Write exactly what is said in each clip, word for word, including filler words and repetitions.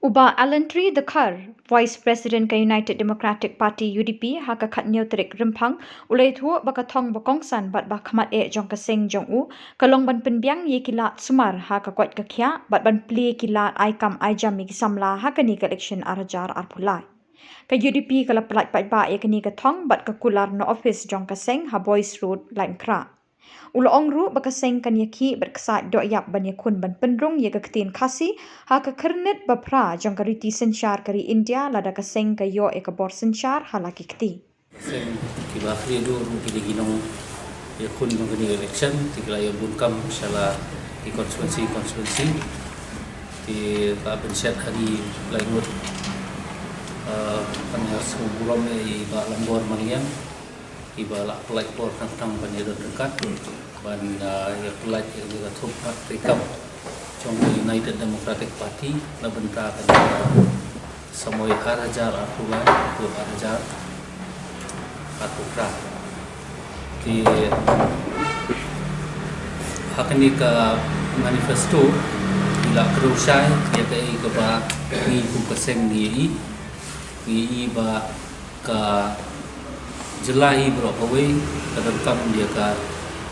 U Bah Allantry Dkhar, Vice President ka United Democratic Party, U D P, ha ka khatnïew tarik Rymphang, u la ïathuh ba ka thong ba kongsan bad ba khmat eh jong ka seng jong u ka long ban pynbiang ïa ki lad sumar ha ka koit ka khiah bad ban plie ki lad ai kam ai jam ïa ki samla ha kane ka election ar hajar arphew lai. Ka U D P ka la pyllait paidbah ïa kane ka thong bad ka kular na ophis jong ka seng ha Boys Road, Laitumkhrah. U la ong ruh ba ka seng kan ïakhih bad ksaid dohïap ban ïakhun ban pynrung ïa ka ktien Khasi ha ka khyrnit ba phra jong ka riti synshar ka ri India lada ka seng ka ïoh ïa ka bor synshar ha la ki kti. Seng kiba khlieh duh ruh ki dei ki nongïakhun jong kane ka election, te ki la ïa bun kam sha la ki constituency constituency. Te la pynshet ha ki lai ngut, eh, kan ïa sngewburom ïa i Bah Lambor Maliang, iba la pyllait por tang tang ban ïa don ryngkat ban, ah, ïa pyllait ïa ka thup mat treikam jong ka United Democratic Party na bynta ka samoi ar hajar arphew lai, ar hajar arphew phra. Te ha kane ka manifesto ngi la kdew shai ïa kaei kaba ngi kum ka seng ngi ïohi, ngi ïohi ba ka jylla hi baroh kawei ka donkam ïa ka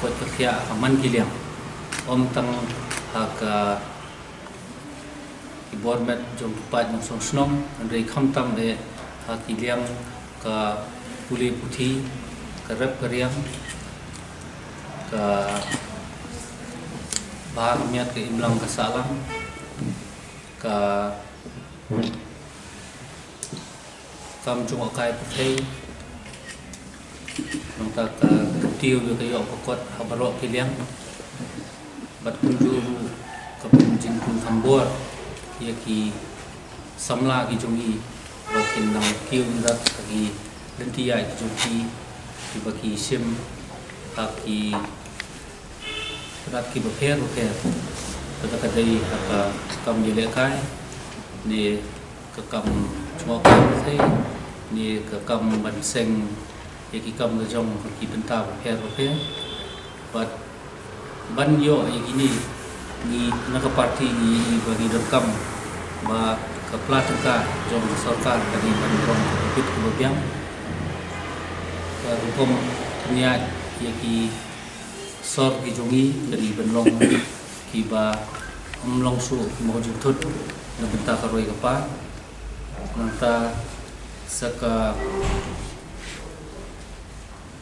koit ka khiah ha man ki liang. Ym tang ha ka ki bor met jong ki paid nongshong shnong, hynrei khamtam eh ha ki liang ka pule puthi, ka rep ka riang, ka bha ka miat ka imlang ka sahlang, ka kam jngohkai pyrthei, nangta ka kyntiew ïa ka ïoh ka kot ha baroh ki liang, bad kumjuh ruh ka pynjingkyrkhu kham bor ïa ki samla ki jong ngi ba kin nang kiew ïa ka ki lynti ïaid ki jong ki, kiba ki shim ha ki tnat kiba pher bapher. Kata ka dei ha ka kam ïalehkai, ne ka kam jngohkai pyrthei, ne ka kam ban seng ïa ki kam la jong ha ki bynta bapher bapher. Bad ban ïoh ïa kine, ngi na ka party ngi, ngi ba ngi donkam ba ka pla tyngka jong ka sorkar ka dei ban rong ka bit kaba biang. Ka rukom pynïaid ïa ki sor ki jong ngi ka dei ban long kiba ym long shuh ki mawjingthut na bynta ka roi ka par. Nangta sa ka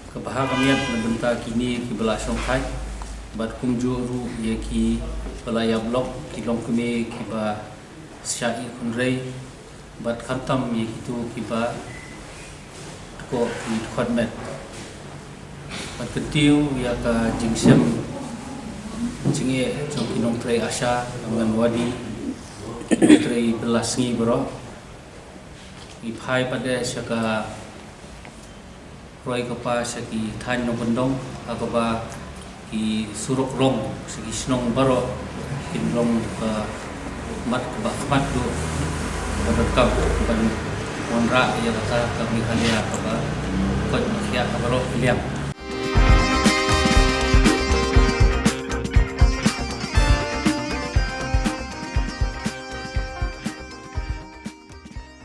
ka bha ka miat na bynta kine kiba la shongthait, bad kumjuh ruh ïa kiba la ïap lok, ki longkmie kiba shah ïehnoh khun rei, bad khamtam ïa kito kiba dkoh ki dkhot met. Bad kyntiew ïa ka jingshem jingeh jong ki nongtrei ASHA, Anganwadi, ki nongtrei bylla sngi baroh. Ngi phai pat de sha ka roi ka par sha ki thaiñ nongkyndong, ha kaba ki surok rong sha ki shnong baroh kin long ka mat kaba khmat duh, kaba donkam ban wanrah ïa kata ka Meghalaya kaba koit ba khiah ha baroh ki liang.